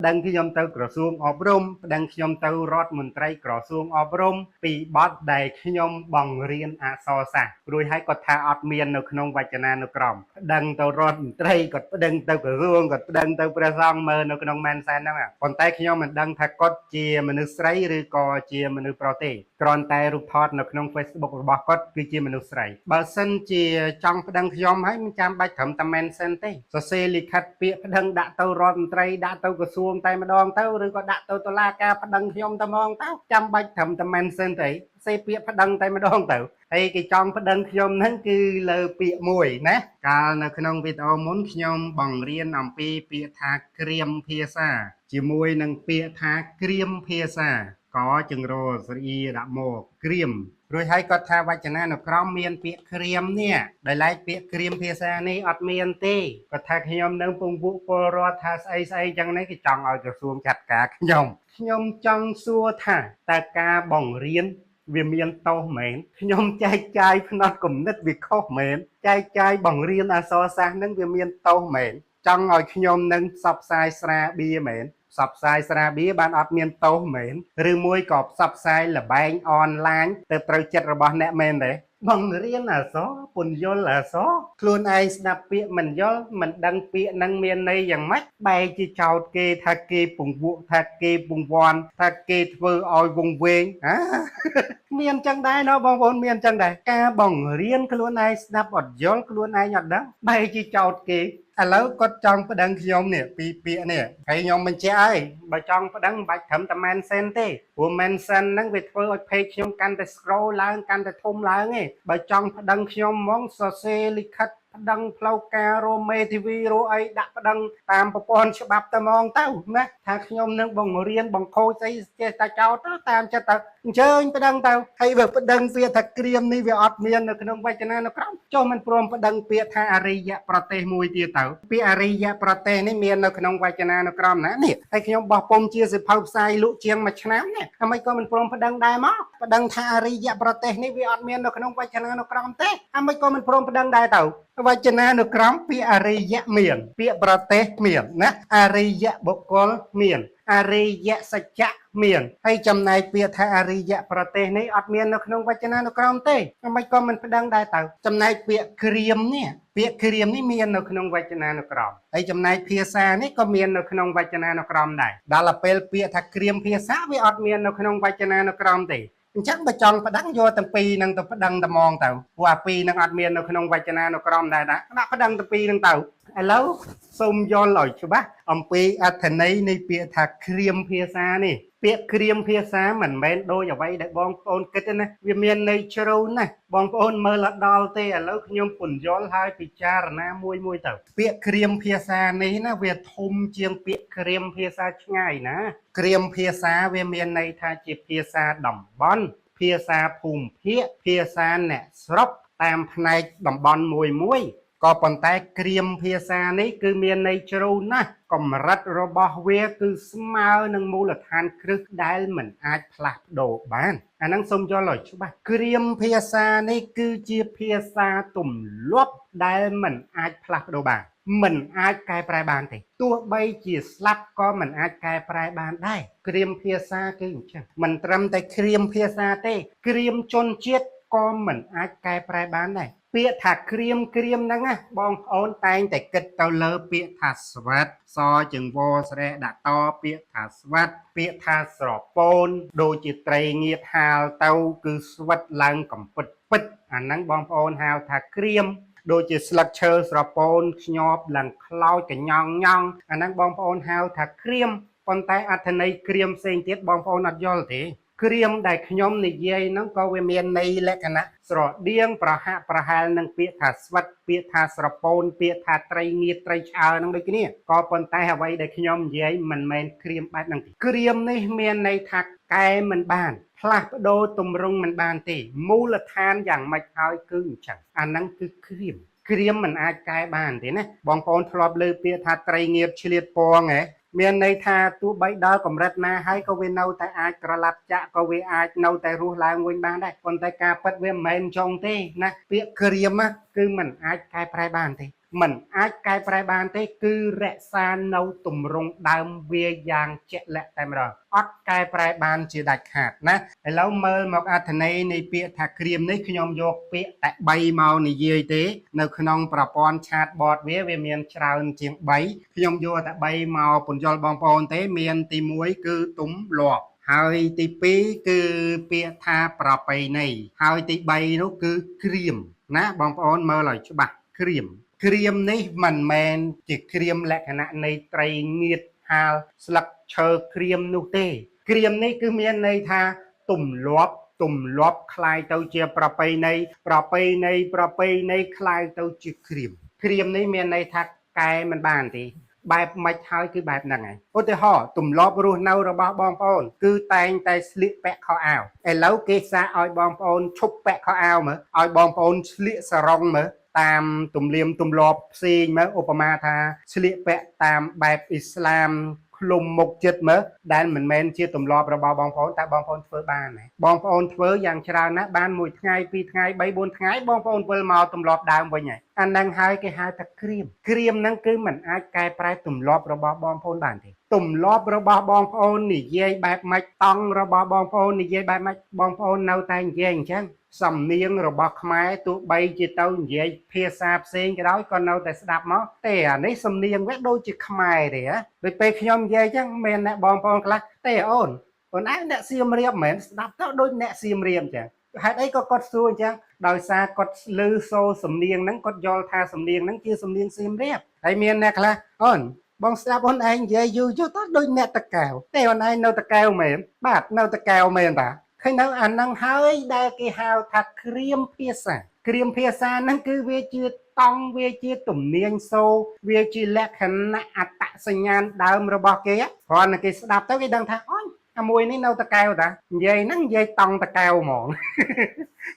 ប្តឹងខ្ញុំទៅក្រសួងអប់រំប្តឹងខ្ញុំទៅរដ្ឋមន្ត្រីក្រសួងអប់រំពីបទដែលខ្ញុំបង្រៀនអក្សរសាស្ត្ររួចហើយគាត់ថាអត់មាននៅក្នុងវចនានុក្រមប្តឹងទៅរដ្ឋមន្ត្រីគាត់ប្តឹងទៅក្រសួងគាត់ប្តឹងទៅព្រះសង្ឃមើលនៅក្នុងមែនសែនហ្នឹងប៉ុន្តែខ្ញុំមិនដឹងថាគាត់ជាមនុស្សស្រីឬក៏ជាមនុស្សប្រុសទេគ្រាន់តែរូបថតនៅក្នុង Facebook របស់គាត់គឺជាមនុស្សស្រីបើសិនជាចង់ប្តឹងខ្ញុំហើយមិនចាំបាច់ត្រឹមតែ mention ទេសរសេរលិខិតពាក្យប្តឹងដាក់ទៅរដ្ឋមន្ត្រីដាក់ទៅក្រសួងតែម្ដងទៅឬក៏ដាក់ទៅតុលាការប្តឹងខ្ញុំតែម្ដងទៅចាំបាច់ត្រឹមតែ mention ទេសេពាក្យប្តឹងតែម្ដងទៅហើយគេចង់ប្តឹងខ្ញុំហ្នឹងគឺលើពាក្យមួយណាកាលនៅក្នុងវីដេអូមុនខ្ញុំបង្រៀនអំពីពាក្យថាក្រៀមភាសាជាមួយនឹងពាក្យថាក្រៀមភាសាកចង្រស្រីដាក់មកក្រៀមរួចហើយគាត់ថាវចនានុក្រមមានពាក្យក្រៀមនេះដោយឡែកពាក្យក្រៀមភាសានេះអត់មានទេគាត់ថាខ្ញុំនឹងពងពួកពលរដ្ឋថាស្អីស្អីចឹងនេះគេចង់ឲ្យក្រសួងចាត់ការខ្ញុំខ្ញុំចង់សួរថាតើការបង្រៀនវាមានទោសមែនខ្ញុំចែកចាយផ្នត់គំនិតវាខុសមែនចែកចាយបង្រៀនអក្សរសាស្ត្រនឹងវាមានទោសមែនចង់ឲ្យខ្ញុំនឹងផ្សព្វផ្សាយស្រាបៀរមែនផ្សព្វផ្សាយស្រាបៀរបានអត់មានទោសមែនឬមួយក៏ផ្សព្វផ្សាយល្បែងអនឡាញទៅត្រូវចិត្តរបស់អ្នកមែនទេបង្រៀនអក្សរពន្យល់អក្សរខ្លួនឯងស្ដាប់ពាក្យមិនយល់មិនដឹងពាក្យនឹងមានន័យយ៉ាងម៉េចបែរជាចោទគេថាគេពង្វក់ថាគេពង្វាន់ថាគេធ្វើឲ្យវង្វេងហា មានចឹងដែរណោះបងប្អូនមានចឹងដែរការបង្រៀនខ្លួនឯងស្ដាប់អត់យល់ខ្លួនឯងអត់ដឹងបែរជាចោទគេឥឡូវគាត់ចង់ប្តឹងខ្ញុំនេះពីពាក្យនេះហើយខ្ញុំបញ្ជាក់ឲ្យបើចង់ប្តឹងមិនបាច់ត្រឹមតែ mention ទេព្រោះ mention ហ្នឹងវាធ្វើឲ្យ page ខ្ញុំកាន់តែ scroll ឡើងកាន់តែធំឡើងឯងបើចង់ប្តឹងខ្ញុំហ្មងសរសេរលិខិតប្តឹងផ្លូវការរមេធាវីរអីដាក់ប្តឹងតាមប្រព័ន្ធច្បាប់តែហ្មងទៅណាថាខ្ញុំនឹងបង្រៀនបង្ខូចស្អីចេះតែចោទទៅតាមចិត្តទៅអញ្ជើញប្តឹងទៅហើយបើប្តឹងវាថាក្រៀមនេះវាអត់មាននៅក្នុងវចនានុក្រមចុះមិនព្រមប្តឹងពាក្យថាអរិយប្រទេសមួយទៀតទៅពាក្យអរិយប្រទេសនេះមាននៅក្នុងវចនានុក្រមណានេះហើយខ្ញុំបោះពុំជាសិភៅផ្សាយលក់ជាងមួយឆ្នាំនេះអ្ហ្មក៏មិនព្រមប្តឹងដែរមកប្តឹងថាអរិយប្រទេសនេះវាអត់មាននៅក្នុងវចនានុក្រមទេអ្ហ្មក៏មិនព្រមប្តឹងដែរទៅវចនានុក្រមពាក្យអរិយមានពាក្យប្រទេសមានណាអរិយបុគ្គលមានអរិយសច្ចៈមានហើយចំណែកពាក្យថាអរិយប្រទេសនេះអត់មាននៅក្នុងវចនានុក្រមទេអ្ហ្មក៏មិនប្តឹងដែរទៅចំណែកពាក្យក្រៀមនេះពាក្យក្រៀមនេះមាននៅក្នុងវចនានុក្រមហើយចំណែកភាសានេះក៏មាននៅក្នុងវចនានុក្រមដែរដល់ទៅពេលពាក្យថាក្រៀមភាសាវាអត់មាននៅក្នុងវចនានុក្រមទេអញ្ចឹងបើចង់ប្តឹងយកទាំងពីរហ្នឹងទៅប្តឹងតែហ្មងទៅព្រោះអាពីរហ្នឹងអត់មាននៅក្នុងវចនានុក្រមដែរណាដាក់ប្តឹងទាំងពីរហ្នឹងទៅឥឡូវសូមយល់ឲ្យច្បាស់អំពីអត្ថន័យនៃពាក្យថាក្រៀមភាសានេះពាក្យក្រៀមភាសាមិនមែនដូចអ្វីដែលបងប្អូនគិតទេណាវាមានន័យជ្រៅណាស់បងប្អូនមើលអត់ដល់ទេឥឡូវខ្ញុំពន្យល់ឲ្យពិចារណាមួយមួយទៅពាក្យក្រៀមភាសានេះណាវាធំជាងពាក្យក្រៀមភាសាឆ្ងាយណាក្រៀមភាសាវាមានន័យថាជាភាសាតំបន់ភាសាភូមិភាគភាសាអ្នកស្រុកតាមផ្នែកតំបន់មួយមួយក៏ប៉ុន្តែក្រៀមភាសានេះគឺមានន័យជ្រៅណាស់កម្រិតរបស់វាគឺស្មើនឹងមូលដ្ឋានគ្រឹះដែលមិនអាចផ្លាស់ប្ដូរបានអាហ្នឹងសូមយល់ឲ្យច្បាស់ក្រៀមភាសានេះគឺជាភាសាទម្លាប់ដែលមិនអាចផ្លាស់ប្ដូរបានមិនអាចកែប្រែបានទេទោះបីជាស្លាប់ក៏មិនអាចកែប្រែបានដែរក្រៀមភាសាគឺអញ្ចឹងមិនត្រឹមតែក្រៀមភាសាទេក្រៀមជនជាតិក៏មិនអាចកែប្រែបានដែរពាក្យថាក្រៀមក្រៀមហ្នឹងណាបងប្អូនតែងតែគិតទៅលើពាក្យថាស្វិតសជើងវស្រែដាក់តពាក្យថាស្វិតពាក្យថាស្រពោនដូចជាត្រីងៀតហាលទៅគឺស្វិតឡើងកំពិតពិតអាហ្នឹងបងប្អូនហៅថាក្រៀមដូចជាស្លឹកឈើស្រពោនខ្ញាប់ឡើងខ្លោចកញ្ញងញងអាហ្នឹងបងប្អូនហៅថាក្រៀមប៉ុន្តែអត្ថន័យក្រៀមផ្សេងទៀតបងប្អូនអត់យល់ទេក្រៀមដែលខ្ញុំនិយាយហ្នឹងក៏វាមានន័យលក្ខណៈស្រដៀងប្រហាក់ប្រហែលនឹងពាក្យថាស្វិតពាក្យថាស្រពោនពាក្យថាត្រីងៀតត្រីឆ្អើរហ្នឹងដូចគ្នាក៏ប៉ុន្តែអ្វីដែលខ្ញុំនិយាយមិនមែនក្រៀមបែបហ្នឹងទេក្រៀមនេះមានន័យថាកែមិនបានផ្លាស់ប្ដូរទម្រង់មិនបានទេមូលដ្ឋានយ៉ាងម៉េចហើយគឺអញ្ចឹងអាហ្នឹងគឺក្រៀមក្រៀមមិនអាចកែបានទេណាបងប្អូនធ្លាប់លើពាក្យថាត្រីងៀតឆ្លៀតពងហ៎មានន័យថាទោះបីដល់កម្រិតណាហើយក៏វានៅតែអាចក្រឡាប់ចាក់ក៏វាអាចនៅតែរស់ឡើងវិញបានដែរប៉ុន្តែការពិតវាមិនមែនចង់ទេណាពាក្យក្រៀមគឺมันអាចកែប្រែបានទេ មិនអាចកែប្រែបានទេគឺរក្សានៅទម្រង់ដើមវាយ៉ាងជាក់លាក់តែម្ដងអត់កែប្រែបានជាដាច់ខាតណាឥឡូវមើលមកអត្ថន័យនៃពាក្យថាក្រៀមនេះខ្ញុំយកពាក្យតែ3មកនិយាយទេ នៅក្នុងប្រព័ន្ធ chat bot វាមានច្រើនជាង3ខ្ញុំយកតែ3មកពន្យល់បងប្អូនទេមានទី1គឺទំលាប់ហើយទី2គឺពាក្យថាប្រពៃណីហើយទី3នោះគឺក្រៀមណាបងប្អូនមើលឲ្យច្បាស់ក្រៀមក្រៀមនេះមិនមែនជាក្រៀមលក្ខណៈនៃត្រីងៀតហាលស្លឹកឈើក្រៀមនោះទេ ក្រៀមនេះគឺមានន័យថាទំលាប់ទំលាប់คล้ายទៅជាប្រពៃណីប្រពៃណីប្រពៃណីคล้ายទៅជាក្រៀមក្រៀមនេះមានន័យថាកែមិនបានទេបែបមិនហើយគឺបែបហ្នឹងឯងឧទាហរណ៍ទម្លាប់រស់នៅរបស់បងប្អូនគឺតែងតែស្លៀកពាក់ខោអាវឥឡូវគេសាកឲ្យបងប្អូនឈប់ពាក់ខោអាវមើលឲ្យបងប្អូនស្លៀកសារ៉ុងមើលតាមទំនៀមទម្លាប់ផ្សេងមើលឧបមាថាស្លៀកពាក់តាមបែបអ៊ីស្លាម ឃ្លុំមុខចិត្តមើលដែលមិនមែនជាទម្លាប់របស់បងប្អូនតើបងប្អូនធ្វើបានទេបងប្អូនធ្វើយ៉ាងច្រើនណាស់បានមួយថ្ងៃពីរថ្ងៃ3 4ថ្ងៃបងប្អូនវិលមកទម្លាប់ដើមវិញហើយអាហ្នឹងហើយគេហៅថាក្រៀមក្រៀមហ្នឹងគឺមិនអាចកែប្រែទម្លាប់របស់បងប្អូនបានទេទម្លាប់របស់បងប្អូននិយាយបែបម៉េចតង់របស់បងប្អូននិយាយបែបម៉េចបងប្អូននៅតែនិយាយអញ្ចឹងសំនៀងរបស់ខ្មែរទោះបីជាទៅនិយាយភាសាផ្សេងក៏ដោយក៏នៅតែស្ដាប់មកទេអានេះសំនៀងវាដូចជាខ្មែរទេហ៎ដូចពេលខ្ញុំនិយាយអញ្ចឹងមានអ្នកបងប្អូនខ្លះទេអូនអូនឯងអ្នកសៀមរាបមិនមែនស្ដាប់ទៅដូចអ្នកសៀមរាបអញ្ចឹងហេតុអីក៏គាត់សួរអញ្ចឹងដោយសារគាត់ឮសូរសំនៀងហ្នឹងគាត់យល់ថាសំនៀងហ្នឹងជាសំនៀងសៀមរាបហើយមានអ្នកខ្លះអូនបងស្ដាប់អូនឯងនិយាយយូរយូរទៅដូចអ្នកតកែវទេអូនឯងនៅតកែវមែនបាទនៅតកែវមែនតាឃើញនៅអាហ្នឹងហើយដែលគេហៅថាក្រៀមភាសាក្រៀមភាសាហ្នឹងគឺវាជាតង់វាជាទំនាញសូរវាជាលក្ខណៈអត្តសញ្ញាណដើមរបស់គេគ្រាន់តែគេស្ដាប់ទៅគេដឹងថាអូនអាមួយនេះនៅតកែវតានិយាយហ្នឹងនិយាយតង់តកែវហ្មង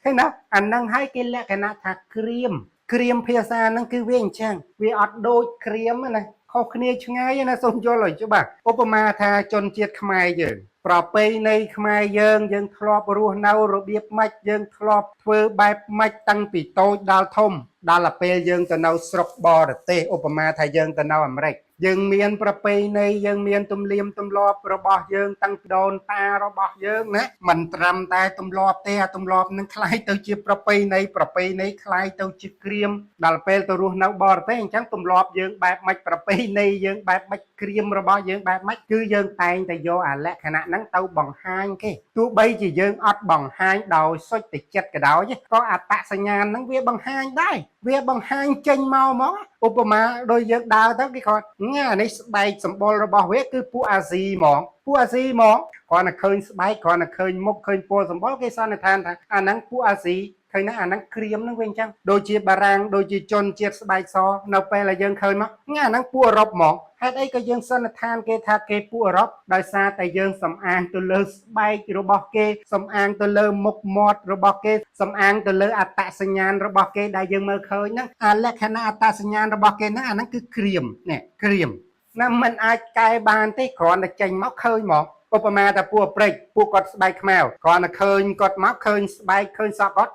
ឃើញណាអាហ្នឹងហើយគេលក្ខណៈថាក្រៀមក្រៀមភាសាហ្នឹងគឺវាអញ្ចឹងវាអត់ដូចក្រៀមទេណាខុសគ្នាឆ្ងាយណាសូមយល់ឲ្យច្បាស់ឧបមាថាជនជាតិខ្មែរយើងប្រពៃណីខ្មែរយើងយើងធ្លាប់រស់នៅរបៀបម៉េចយើងធ្លាប់ធ្វើបែបម៉េចតាំងពីតូចដល់ធំដល់ទៅពេលយើងទៅនៅស្រុកបរទេសឧបមាថាយើងទៅនៅអាមេរិកយើងមានប្រពៃណីយើងមានទំនៀមទម្លាប់របស់យើងតាំងពីដូនតារបស់យើងណាមិនត្រឹមតែទម្លាប់ទេអាទម្លាប់នឹងคล้ายទៅជាប្រពៃណីប្រពៃណីคล้ายទៅជាក្រៀមដល់ពេលទៅរស់នៅបរទេសអញ្ចឹងទម្លាប់យើងបែបម៉េចប្រពៃណីយើងបែបម៉េចក្រៀមរបស់យើងបែបម៉េចគឺយើងតែងតែយកអាលក្ខណៈហ្នឹងទៅបង្ហាញគេទោះបីជាយើងអត់បង្ហាញដោយសុចរិតចិត្តក៏ដោយក៏អត្តសញ្ញាណហ្នឹងវាបង្ហាញដែរវាបង្ហាញចេញមកហ្មងឧបមាដូចយើងដើរទៅគេគាត់ញ៉ានេះស្បែកសម្បុររបស់វាគឺពួកអាស៊ីហ្មងពួកអាស៊ីហ្មងគ្រាន់តែឃើញស្បែកគ្រាន់តែឃើញមុខឃើញពណ៌សម្បុរគេសន្និដ្ឋានថាអាហ្នឹងពួកអាស៊ីឃើញណាអាហ្នឹងក្រៀមហ្នឹងវាអញ្ចឹងដូចជាបារាំងដូចជាជនជាតិស្បែកសនៅពេលដែលយើងឃើញមកញ៉ាអាហ្នឹងពួកអឺរ៉ុបហ្មងហេតុអីក៏យើងសន្និដ្ឋានគេថាគេពួកអឺរ៉ុបដោយសារតែយើងសំអាងទៅលើស្បែករបស់គេសំអាងទៅលើមុខមាត់របស់គេសំអាងទៅលើអត្តសញ្ញាណរបស់គេដែលយើងមើលឃើញហ្នឹងអាលក្ខណៈអត្តសញ្ញាណរបស់គេហ្នឹងអាហ្នឹងគឺក្រៀមនេះក្រៀមណាมันអាចកែបានទេគ្រាន់តែចេញមកឃើញហ្មងឧបមាថាពួកព្រិចពួកគាត់ស្បែកខ្មៅគ្រាន់តែឃើញគាត់មកឃើញស្បែកឃើញសក់គាត់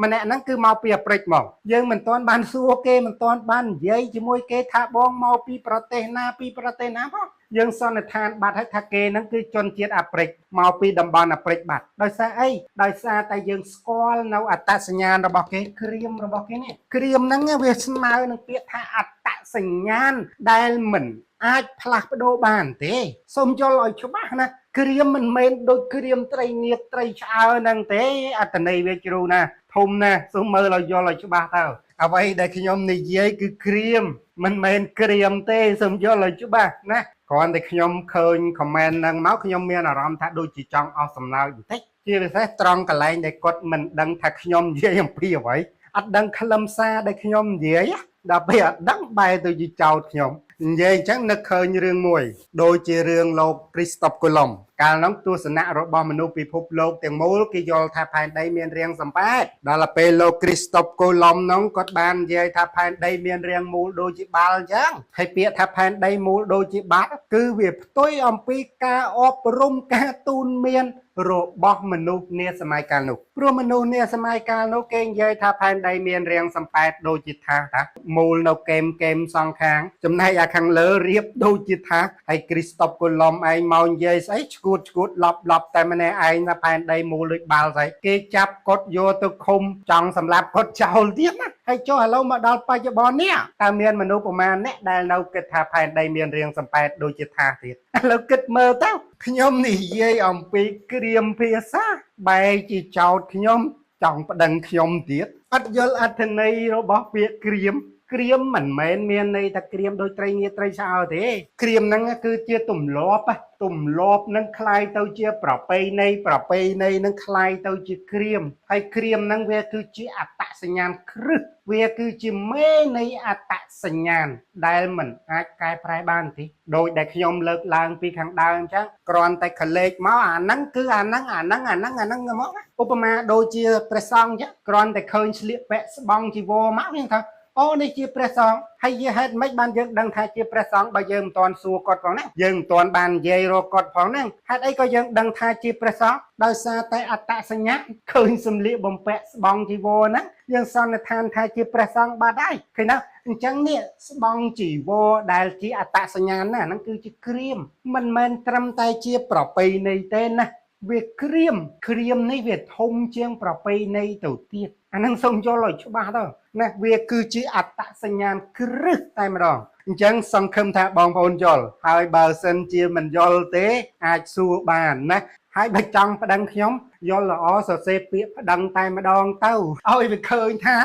ម្នាក់ហ្នឹងគឺមកពីអាព្រិចហ្មងយើងមិនទាន់បានសួរគេមិនទាន់បាននិយាយជាមួយគេថាបងមកពីប្រទេសណាពីប្រទេសណាផងយើងសន្និដ្ឋានបាត់ហើយថាគេហ្នឹងគឺជនជាតិអាព្រិចមកពីតំបន់អាព្រិចបាត់ដោយសារអីដោយសារតែយើងស្គាល់នៅអត្តសញ្ញាណរបស់គេក្រៀមរបស់គេនេះក្រៀមហ្នឹងវាស្មើនឹងពាក្យថាអត្តសញ្ញាណដែលមិនអាចផ្លាស់ប្ដូរបានទេសូមយល់ឲ្យច្បាស់ណាក្រៀមមិនមែនដូចក្រៀមត្រីងៀតត្រីឆ្អើរហ្នឹងទេអត្តន័យវាជ្រូណាស់ធំណាស់សូមមើលឲ្យយល់ឲ្យច្បាស់ទៅអ្វីដែលខ្ញុំនិយាយគឺក្រៀមមិនមែនក្រៀមទេសូមយល់ឲ្យច្បាស់ណាគ្រាន់តែខ្ញុំឃើញ comment ហ្នឹងមកខ្ញុំមានអារម្មណ៍ថាដូចជាចង់អស់សំណើចបន្តិចជាពិសេសត្រង់កន្លែងដែលគាត់មិនដឹងថាខ្ញុំនិយាយអំពីអ្វីអត់ដឹងខ្លឹមសារដែលខ្ញុំនិយាយដល់ពេលអត់ដឹងបែរទៅជាចោតខ្ញុំនិយាយអញ្ចឹងនឹកឃើញរឿងមួយដូចជារឿងលោកគ្រីស្តុបកូឡុំ កាលនោះទស្សនៈរបស់មនុស្សពិភពលោកទាំងមូលគេយល់ថាផែនដីមានរាងសំប៉ែតដល់ពេលលោកគ្រីស្តុបកូឡុំនោះគាត់បាននិយាយថាផែនដីមានរាងមូលដូចជាបាល់អញ្ចឹងហើយពាក្យថាផែនដីមូលដូចជាបាល់គឺវាផ្ទុយអំពីការអប់រំការទូនមានរបស់មនុស្សនាសម័យកាលនោះព្រោះមនុស្សនាសម័យកាលនោះគេនិយាយថាផែនដីមានរាងសំប៉ែតដូចជាថាថាមូលនៅកេមកេមសងខាងចំណែកអាខាងលើរៀបដូចជាថាហើយគ្រីស្តុបកូឡុំឯងមកនិយាយស្អីឈួតឈួតឡប់ឡប់តែម្នាក់ឯងថាផែនដីមូលដូចបាល់ស្អីគេចាប់គាត់យកទៅឃុំចង់សម្លាប់គាត់ចោលទៀតណាហើយចុះឥឡូវមកដល់បច្ចុប្បន្ននេះតើមានមនុស្សប្រមាណអ្នកដែលនៅគិតថាផែនដីមានរាងសំប៉ែតដូចជាថាទៀតឥឡូវគិតមើលទៅខ្ញុំនិយាយអំពីគ្រាមភាសាបែរជាចោតខ្ញុំចង់ប្តឹងខ្ញុំទៀតអត់យល់អត្ថន័យរបស់ពាក្យគ្រាម ក្រៀមមិនមែនមានន័យថាក្រៀមដូចត្រីងាត្រីឆ្អើទេក្រៀមហ្នឹងគឺជាទម្លាប់ទម្លាប់ហ្នឹងคล้ายទៅជាប្រពៃណីប្រពៃណីហ្នឹងคล้ายទៅជាក្រៀមហើយក្រៀមហ្នឹងវាគឺជាអត្តសញ្ញាណគ្រឹះវាគឺជាមេនៃអត្តសញ្ញាណដែលមិនអាចកែប្រែបានទេដោយដែលខ្ញុំលើកឡើងពីខាងដើមអញ្ចឹងគ្រាន់តែកលេចមកអាហ្នឹងគឺអាហ្នឹងអាហ្នឹងអាហ្នឹងអាហ្នឹងមកឧបមាដូចជាព្រះសង្ឃអញ្ចឹងគ្រាន់តែឃើញស្លៀកពាក់ស្បង់ជីវរមកយើងថាអូនេះជាព្រះសង្ឃហើយជាហេតុម៉េចបានយើងដឹងថាជាព្រះសង្ឃបើយើងមិនទាន់សួរគាត់ផងណាយើងមិនទាន់បាននិយាយរកគាត់ផងហ្នឹងហេតុអីក៏យើងដឹងថាជាព្រះសង្ឃដោយសារតែអត្តសញ្ញាណឃើញសម្លៀកបំពាក់ស្បង់ជីវរហ្នឹងយើងសន្និដ្ឋានថាជាព្រះសង្ឃបាត់ហើយឃើញណាអញ្ចឹងនេះស្បង់ជីវរដែលជាអត្តសញ្ញាណណាហ្នឹងគឺជាក្រៀមមិនមែនត្រឹមតែជាប្រពៃណីទេណាវាក្រៀមក្រៀមនេះវាធំជាងប្រពៃណីទៅទៀតអាហ្នឹងសូមយល់ឲ្យច្បាស់ទៅណាវាគឺជាអត្តសញ្ញាណគ្រឹះតែម្ដងអញ្ចឹងសង្ឃឹមថាបងប្អូនយល់ហើយបើសិនជាមិនយល់ទេអាចសួរបានណាហើយបើចង់ប្តឹងខ្ញុំយល់ល្អសរសេរពាក្យប្តឹងតែម្ដងទៅឲ្យវាឃើញថា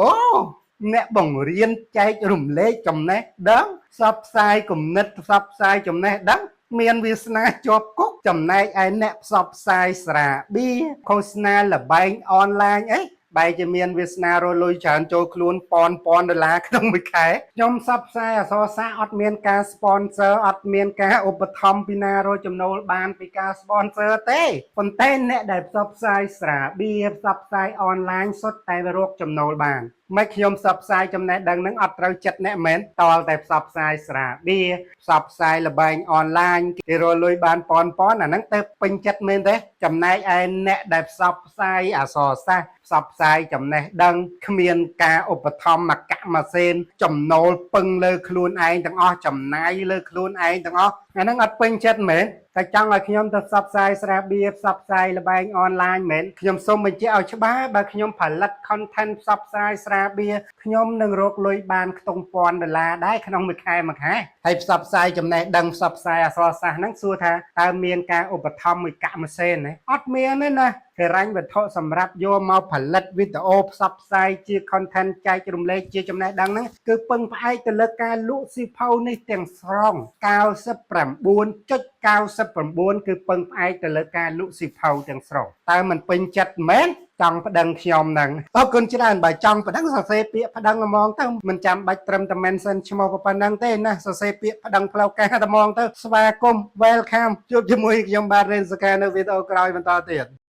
អូអ្នកបង្រៀនចែករំលែកចំណេះដឹងផ្សព្វផ្សាយគំនិតផ្សព្វផ្សាយចំណេះដឹងមានវាសនាជាប់គុកចំណែកឯអ្នកផ្សព្វផ្សាយស្រាបៀឃោសនាលបែងអនឡាញអីបែរជាមានវាសនារលុយច្រើនចូលខ្លួនពាន់ពាន់ដុល្លារក្នុងមួយខែខ្ញុំផ្សព្វផ្សាយអសរសាស្ត្រអត់មានការ sponsor អត់មានការឧបត្ថម្ភពីណារកចំណូលបានពីការ sponsor ទេប៉ុន្តែអ្នកដែលផ្សព្វផ្សាយស្រាបៀផ្សព្វផ្សាយអនឡាញសុទ្ធតែរកចំណូលបានមិនខ្ញុំផ្សព្វផ្សាយចំណេះដឹងនឹងអត់ត្រូវចិត្តអ្នកមែនតលតែផ្សព្វផ្សាយស្រាបៀផ្សព្វផ្សាយលបែងអនឡាញគេរកលុយបានប៉ុនប៉ុនអាហ្នឹងទៅពេញចិត្តមែនទេចំណែកឯអ្នកដែលផ្សព្វផ្សាយអសរសាស្ត្រផ្សព្វផ្សាយចំណេះដឹងគ្មានការឧបត្ថម្ភមកកម៉ាសេនចំណូលពឹងលើខ្លួនឯងទាំងអស់ចំណាយលើខ្លួនឯងទាំងអស់អាហ្នឹងអត់ពេញចិត្តមែនតែចង់ឲ្យខ្ញុំទៅផ្សព្វផ្សាយស្រាបៀផ្សព្វផ្សាយលបែងអនឡាញមែនខ្ញុំសូមបញ្ជាក់ឲ្យច្បាស់បើខ្ញុំផលិត content ផ្សព្វផ្សាយស្រាបៀខ្ញុំនឹងរកលុយបានខ្ទង់ពាន់ដុល្លារដែរក្នុងមួយខែមួយខែហើយផ្សព្វផ្សាយចំណេះដឹងផ្សព្វផ្សាយអក្សរសាស្ត្រហ្នឹងសួរថាតើមានការឧបត្ថម្ភមួយកាក់មួយសេនទេអត់មានទេណាហិរញ្ញវត្ថុសម្រាប់យកមកផលិតវីដេអូផ្សព្វផ្សាយជា content ចែករំលែកជាចំណេះដឹងហ្នឹងគឺពឹងផ្អែកទៅលើការលក់សៀវភៅនេះទាំងស្រុង99.99គឺពឹងផ្អែកទៅលើការលក់សៀវភៅទាំងស្រុងតើមិនពេញចិត្តមែនចង់ប្តឹងខ្ញុំហ្នឹងអរគុណច្រើនបើចង់ប្តឹងសរសេរពាក្យប្តឹងហ្មងទៅមិនចាំបាច់ត្រឹមតែ mention ឈ្មោះប៉ុណ្ណឹងទេណាសរសេរពាក្យប្តឹងផ្លូវការតែហ្មងទៅស្វាគមន៍ welcome ជួបជាមួយខ្ញុំបាទរេនសកានៅវីដេអូក្រោយបន្តទៀត។